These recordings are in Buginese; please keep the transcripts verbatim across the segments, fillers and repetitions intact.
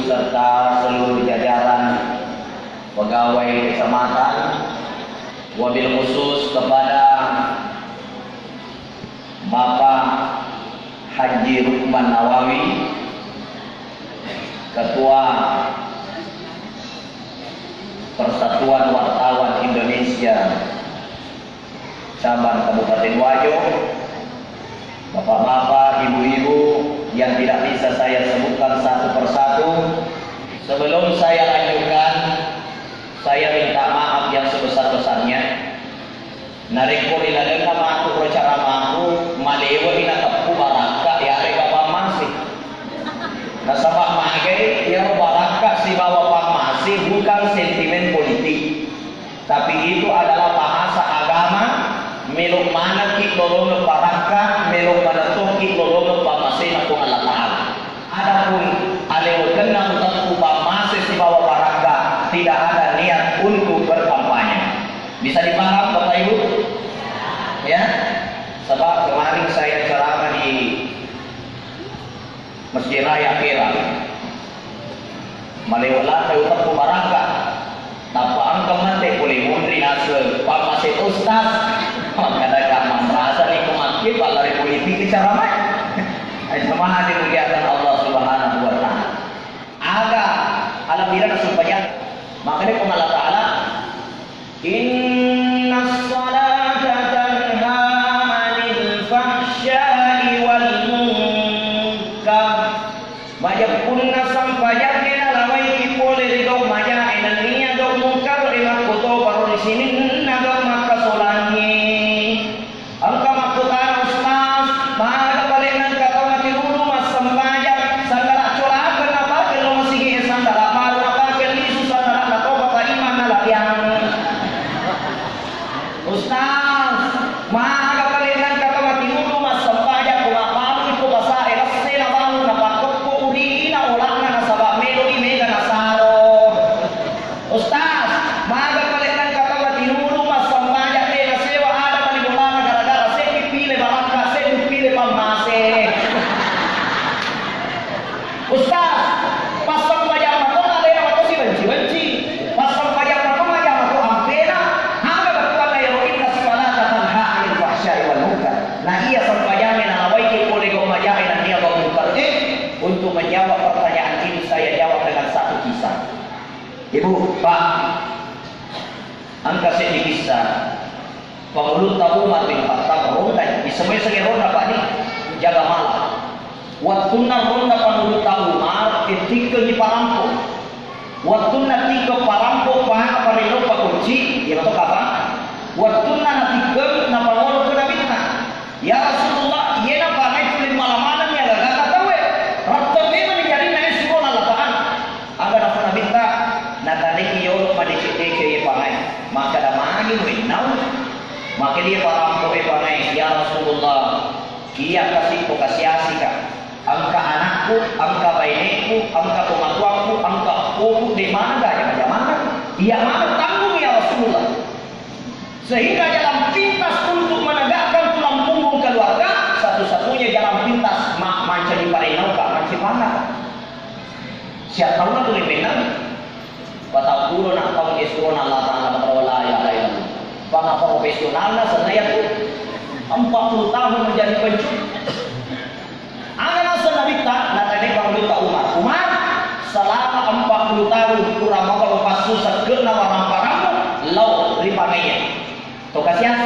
serta seluruh jajaran pegawai kecamatan, wabil khusus kepada Bapak Haji Lukman Nawawi, Ketua Persatuan Wartawan Indonesia Cabang Kabupaten Wajo, bapak-bapak, ibu-ibu yang tidak bisa saya sebutkan satu persatu, sebelum saya lanjutkan, saya minta maaf yang sebesar-besarnya. Narekko ri lalenna matu ro caramaku, malewe'i nateppu barakka, yarega pammase. Nasaba magai iyaro barakka sibawa pammase bukan sentimen politik. Tapi itu adalah bahasa agama, melo manekki lolongeng barakka, melo manettoki lolongeng pammasena Puang Allah Ta'ala. Adapun alewekenna uteppu pammase sibawa barakka, tidak ada niat untuk berkampanye. Bisa dipaham, Bapak Ibu? Ya? Sebab kemarin saya ceramah di Masjid Raya Kera. Malewe ladde uteppu barakka. Tappa engka mate pole munri naseng, "Pak Masih Ustaz." Makkeda, "Kak, manrasa ni ko makke pallari politik ceramah." Jemaah dimuliakan Allah Subhanahu wa Ta'ala. Aga alebbirenna sumpajang. Makkeda Puang Allah Ta'ala, "Innas salata tanha 'anil fahsya'i wal munkar." Majeppunna sampajangnge nalawaiki pole ri gau majae nennia gau mungkar e, makkotoparo ri sininna gau makkasolangnge. Engka makkutana, "Ustaz, maga pale nengka tau matiruru massempajang, sanggala colakeng napake lo masigi e, sanggala baru napake lisu, sanggala natopa taimanna latiang." "Ustaz, maga pale nengka tau matiruru massempajang, ko mabbalu iko pasae lesse na bau napakkeppo urina olakna nasaba melo i mega nasaro." "Ustaz, maga pale nengka tau matiruru massempajang, de nasewa ada mani bolana gara-gara seddi pile barakka, seddi pile pammase." "Ustaz, passempajang mato alena mato sibenci-benci. Passempajang mato maja mato ampena, aga bettuanna ero inna salata tanha 'anil fahsya'i wal munkar." Nah, iya sempajangnge nalawaiki pole gau majae nennia gau mungkar e. Untuk menjawab pertanyaan ini, saya jawab dengan satu kisah. Ibu, Pak, engka seddi kisah. Pangulutta Umar bin Khattab ronda, isemai sage ronda, Pak, ni jaga malam. Wettunna ronda Pangulutta Umar, tikkengi parampo. Wettunna tikkeng parampo, pa parello pakunci, iya to kapa. Wettunna natikkeng, napangolo ke Nabitta. "Ya Rasulullah, iyena pangai tuli mala manenni agagata tauwe. Ratteng memeng jarinna e surona Allah Ta'ala." Aga nafu Nabitta, nataneki yolo madeceng-deceng ye pangai. Makkeda, "Magi muennau?" Makkeda parampo e pangai, "Ya Rasulullah, iya kasi pokasiasika. Engka anakku, engka baineku, engka tomatoakku, engka eppoku, de maneng gaga jama-jamanna. Iya maneng tanggung, ya Rasulullah." Sehingga jalan pintas untuk menegakkan tulang punggung keluarga, satu-satunya jalan pintas ma-, mancaji parennauka, mancaji pangaka. Siap tauna tu ripenna, patappulo na taung esurona Allah Ta'ala, la ilaha illallah. Panga profesionalna senna yatu, empat puluh tahun menjadi pencuri. Aga naseng Nabitta, natanai Pangulutta Umar. Umar, selama empat puluh tahun pura maka upassui sekke'na waramparammu lao ri pangaiya. To kasias,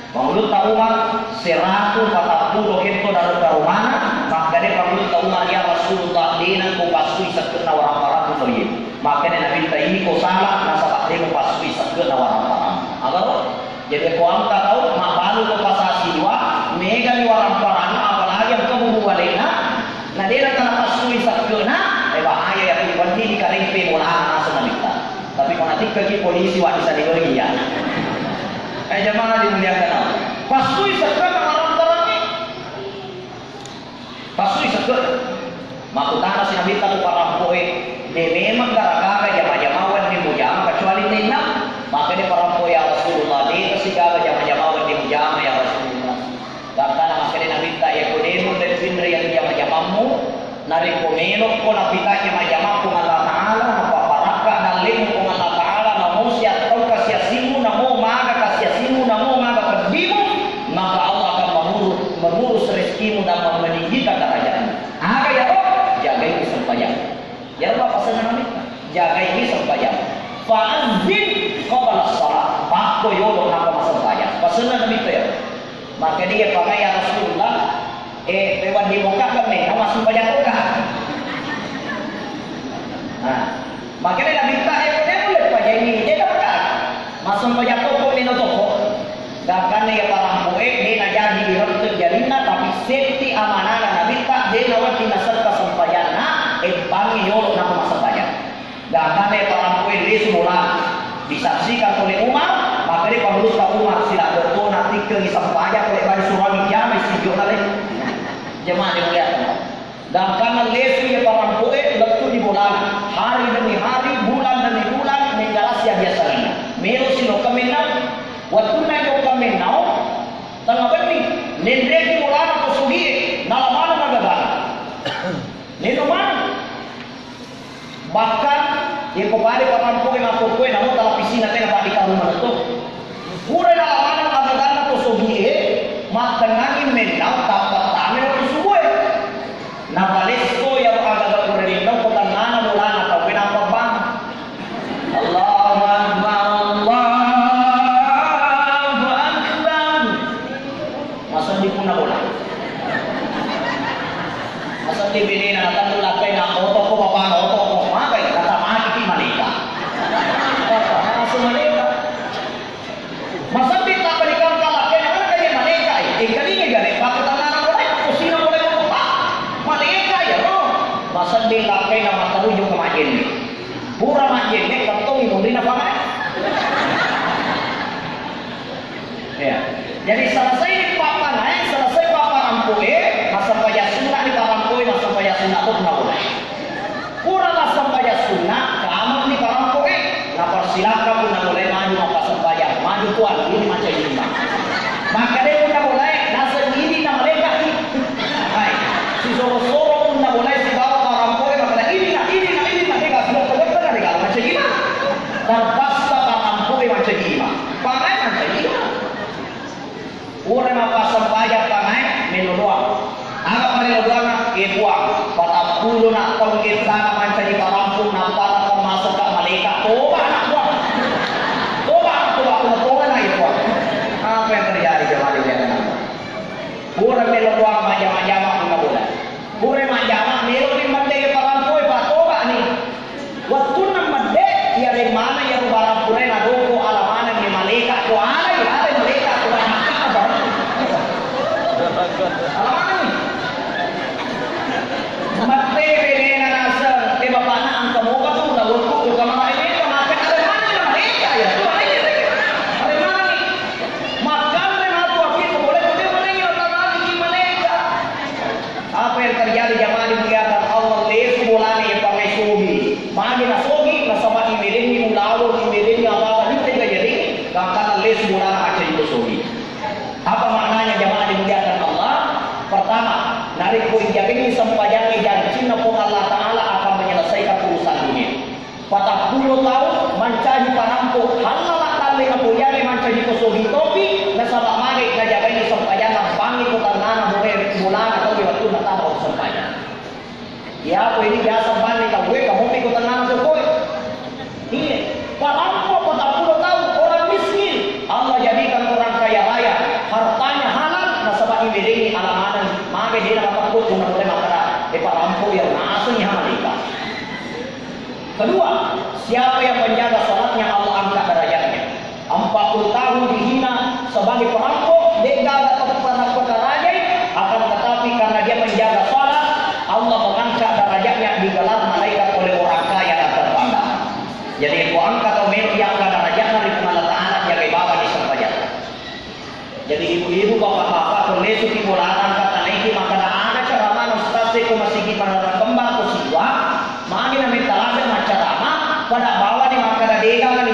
Pangulutta Umar, seratu patappulo hetto daro karomana, makkeda Pangulutta Umar, "Ya Rasulullah, de nengka upassui sekke'na waramparammu lao iye." Makkeda Nabitta, "Iko sala, nasaba de mupassui sekke'na waramparammu." Agaro? Jadi, ko engka tau mabbalu ko pasasiwa, megani waramparanna, apalagi engka bubu bale'na, na de nengka napassui sekke'na, eh, bahaya ya, tu penting dikarempe bolana naseng Nabitta. Tapi ko natikkaki polisi, wa, bisa diberi ya. Eh, jamaah dimuliakan Allah. Passui sekke'na waramparangnge. Passui sekke. Makkutanasi Nabitta ku parampoe, "De memeng gaga-gaga jama-jama wenni mujama kecuali nenna?" Makkeda parampoe, "Ya Rasulullah, de sigaga jama-jama wenni mujama, ya Rasulullah." Gattana makkeda Nabitta, "Iya ko de mulle pinreng jama-jamammu, Narekko melokko napitanya majjama Puang Allah Ta'ala, napabarakka dallemu Puang Allah Ta'ala, namo siattau kasiasimmu, namo maga kasiasimmu, namo maga peddimu, maka Allah akan mengurus, mengurus rezekimu dan meninggikan derajatmu. Aga iyaro? Jagaini sempajang. Iyaro pasenna Nabitta, jagaini sempajang. Fa'azzin qabla shalah, pakko yolo nappa massempajang. Pasenna Nabitta iyaro. Makkedai paga, "Ya Rasulullah, eh, pewan di boka kan mena massempajang boka." Nah, makkedai Nabitta, "Eh, kode mulle pajaini, de boka. Massempajang toko mena toko." Gangkanna iya parampoe, de najaji iretteng jarinna, tapi setti amanana Nabitta, de nawedding nasetta sempajanna, ebbangi yolo nappa massempajang. Gangkanna iya parampoe lesu bolana. Disaksikan oleh Umar, makkedai panguluta Umar, "Sila dottona tikkengi sempajang, pole bali surangi jamai sijokna le." Jemaah dimuliakan. Gangkanna lesu iya parampoe lettu di bolana. Hari demi hari, bulan demi bulan, menggarasi biasana. Melo si lokka mennau. Wettunna jokka mennau, tengnga benni, nenreki bolana to sogie, nala maneng agagana. Neno maneng. Bahkan, yeko pale parampoe makkokkoe, namo talapisina tena paddikarung manetto. Pura nala maneng agaganna to sogie, makkennangi mennau tappa tame waktu subue. Napalesso yaro agaga pura rinno ko tengngana bolana tauwe nappa bang. Allahu Akbar, Allahu Akbar. Maseddi punna bola. Maseddi benena natannu lakkai na oto ko bapana oto ko magai kata mati ki maleka. Kata masuk maleka. Maseddi tappa dikangka lakkai na mana kaya maleka e. Engkalinga gare paku tangana bola e, posina bola e, maleka ya ro. Maseddi lakkai na mataruju ke majenne. Pura majenne, kettongi munrina pamae. Ya. Jadi selesai ni papanae, selesai paparampoe, massempajang sunna ni parampoe, massempajang sunna to punna bola. Pura massempajang sunna, kamang ni parampoe, napersilakka punna bola maju mappasempajang, maju tuan, ini macam ini. Makkeda punna bola, naseng ini na maleka ni. Hai, sisoro-soro punna bola sibawa parampoe, makkeda ini na, ini na, ini na, dega sudah tergetta, dega macam ini. Terpaksa parampoe mancaji imang. Pamae mancaji imang. Pura mappasempajang pamae, melo doang. Aga parello doanna? E Puang, patappulo na taung gessana mancaji parampo, nappana temmaseka maleka. Toba na Puang. Toba, toba, toba, toba na e Puang. Apa yang terjadi jemaah dimuliakan Allah? Pura melo doang majama-jama punna bola. Pura majama, melo ni mendege parampoe, patoba ni. Wettunna medde, iyareng maneng iyaro barang purae nadoko, ala manengngi maleka, ko alai, alai maleka, ko ala manengngi. Mette benena naseng, e bapana engka mopa tu, na wettu tu kamara ini, maka ala manengngi maleka ya, tu alai, alai manengngi. Makanre matu api ko boleh, ko de manengngi, ala manengngi maleka. Apa yang terjadi jamaah dimuliakan Allah, lesu bolana iya pangai sogi. Magi na sogi, nasaba imelenni ulaweng, imelenni apa-apa, nitte kajadi, gangkanna lesu bolana macca iko sogi. Apa maknanya jamaah dimuliakan Allah? Pertama, narekko ijabenni sempajangnge, jancinna Puang Allah Ta'ala akan menyelesaikan urusan dunia. Patappulo taung mancaji parampo, hallala dalle napoiangnge mancaji ko sogi topi, nasaba mage najagaini sempajanna, bangngi ko tannana bone bolana tauwe wettunna tama ko sempajang. Iya, ko ini biasa banni tauwe, kamopi ko tannana sokoe. Iya, parampo patappulo taung, orang miskin, Allah jadikan orang kaya raya, hartanya halal, nasaba imelengi ala maneng, mage dena matakut, punna pole makkeda, e parampo iya nasengi hamalika. Kedua, siapa yang menjaga sholatnya, Allah angkat derajatnya. Empat puluh tahun dihina sebagai perampok, de'gaga tempat perajai, akan tetapi karena dia menjaga sholat, Allah mengangkat derajatnya, digelar malaikat oleh orang kaya dan terpandang. Jadi, ko engka tau melo diangkat derajatna ri Puang Allah Ta'ala, jagai bawang di sempajang. Jadi ibu-ibu, bapak-bapak, ko lesuki bolana engka tanaiki makkeda, aga ceramana ustaz e ko masigi Menara Kembang ko siwa, magi na metta ladde maccarama, pada bawani makkeda de'gaga